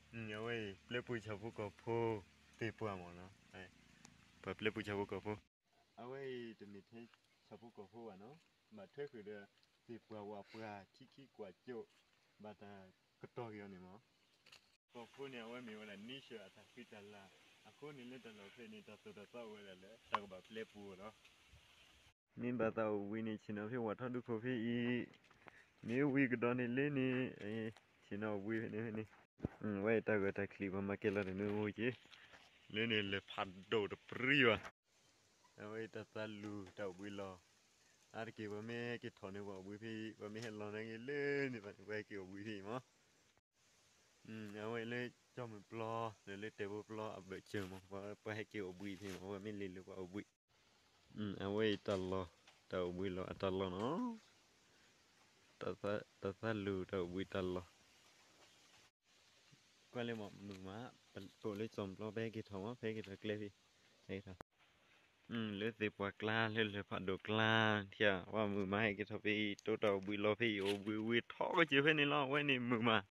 အဝဲအံၤ ပျဲပူၤဆၣ်ဖိကီၢ်ဖိ သ့ၣ်ပှၢ်မ့ၢ်နီၤ, ပှၤပျဲပူၤဆၣ်ဖိကီၢ်ဖိ, အဝဲအံၤတမ့ၢ်ထဲဆၣ်ဖိကီၢ်ဖိဘၣ်နီၤ, ဘၣ်ထွဲဃုာ်ဒီး သ့ၣ်ပှၢ်ဝၣ်ပှၢ် ထံခံကွၢ်ကၠိၣ် ဘၣ်တၢ်ကတီၤက့ၤအီၤန့ၣ်မ့ၢ် ကီၢ်ဖိန့ၣ် အဝဲမ့ၢ်ဝဲဒၣ် nature အတၢ်ဃံတၢ်လၤ, အဃိန့ၣ်လၢတၢ်လီၢ်ဖဲန့ၣ် တၢ်သိၣ်တၢ်သီအိၣ်ဝဲဒၣ်လၢ တၢ်ကဘၣ်ပျဲပူၤအီၤလီၤ. မ့ၢ်ဘၣ်သးအိၣ်ဘှံးန့ၣ် ဆ့ၣ်နီၤဖဲဝၣ်ထီဒူခိၣ်ဖဲအံၤ, မ့ၢ်ဝံၤကဒီးန့ၣ်လၢန့ၣ်, ဆ့ၣ်နီၤအိၣ်ဘှံးဖဲန့ၣ်ဖဲန့ၣ်, ဝဲအံၤတၢ်ဂၢၢ်တၢ်ချံးပှၤမၤကဲလီၤတၢ်မ့ၢ်အိၣ်က့ၤ, လၢန့ၣ်လဲၤဖးဒိၣ်တပြံဘၣ်. အဝဲအံၤတၢ်သးလူၢ်တၢ်အိၣ်ဘှံးလီၤ, အါတက့ၢ်ပှၤမ့ၢ်ဟဲက့ၤထီၣ်န့ၣ် ပှၤအိၣ်ဘှံးဖဲအံၤ, ပှၤမ့ၢ်ဟဲလီၤန့ၣ်ဂ့ၤလၢန့ၣ်ဘၣ်န့ၣ် ပှၤဟဲက့ၤအိၣ်ဘှံးဖဲအံၤမ့ၢ် အဝဲလၢကၠီမုၢ်ပျီ ဒီးလၢတဲာ်ဖိပျီအဘၢၣ်စၢၤမ့ၢ် ပှၤဟဲက့ၤအိၣ်ဘှံးဖဲအံၤမ့ၢ် ပှၤမ့ၢ်လ့ၤလၢပှၤအိၣ်ဘှံး, အဝဲအံၤတၢ်လီၢ် တၢ်အိၣ်ဘှံးလီၤအတၢ်လီၢ်နီၤ, တၢ်သးလူၢ်တၢ်အိၣ်ဘှံးတၢ်လီၢ်, ကွၢ်လၢမုၢ်မး, ပအိၣ်လၢကၠီမုၢ်ပျီ ပဟဲက့ၤထီၣ်မ့ၢ် ပဟဲက့ၤထီၣ်ကျဲဖဲ လၢသ့ၣ်ပှၢ်ကျါ လၢလၢၢ်ဖးဒိၣ်ကျါ, ထံၣ်ဝဲမုၢ်မးဟဲက့ၤထီၣ်ဖဲအံၤ တိတၢ်အိၣ်ဘှံးလီၤဖဲအံၤ အိၣ်ဘှံးဝံၤထီကစၢၢ်ဖဲန့ၣ်လီၤ အဝဲန့ၣ်မုၢ်မး,